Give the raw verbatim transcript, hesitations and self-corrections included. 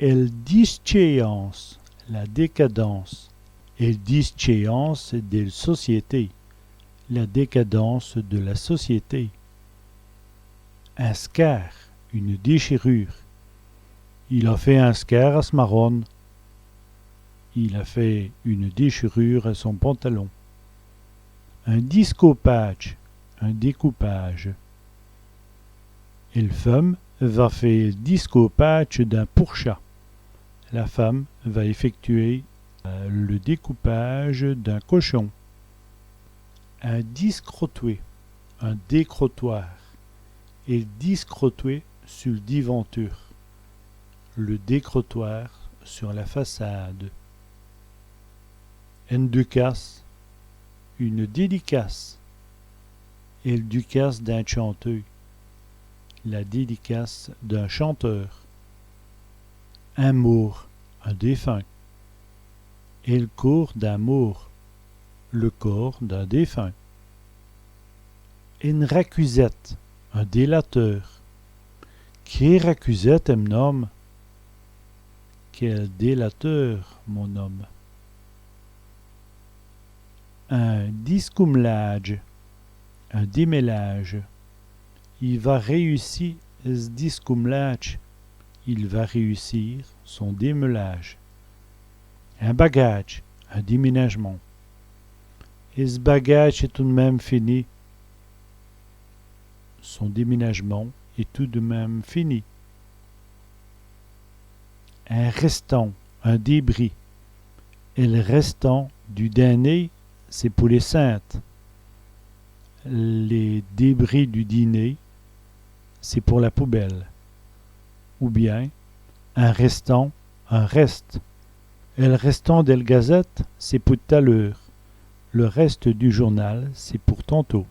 El dischèyance, la décadence. El dischèyance dèl société, la décadence de la société. In scârd, une déchirure. Il a fét in scârd a s' marone. Il a fait une déchirure à son pantalon. In discôpâdje, un découpage. El feume va fé l' discôpâdje d'in pourcha. La femme va effectuer, euh, le découpage d'un cochon. In discrotwè, un décrottoir. El discrotwè su l' divanture. Le décrottoir sur la façade. Ène ducasse, une dédicace. El ducasse d'in tchanteû. La dédicace d'un chanteur. In môrt, un défunt. El côrps d'in môrt. Le corps d'un défunt. Ène racusète, un délateur. Qué racusète, èm' n-ome ! Quel délateur, mon homme. In discoum'lâdje, un démêlage. I va rèyussi s' discoum'lâdje. Il va réussir son démêlage. In bagâdje, un déménagement. Ès' bagâdje èst tout d' min.me fini. Son déménagement est tout de même fini. In rèstant, un débris. El rèstant du din.ner, c'èst pou lès cindes. Les débris du dîner, c'est pour la poubelle. Ou bien, in rèstant, un reste. El rèstant dèl gazète, c'èst pou t' t't-à l'eûre. Le reste du journal, c'est pour tantôt.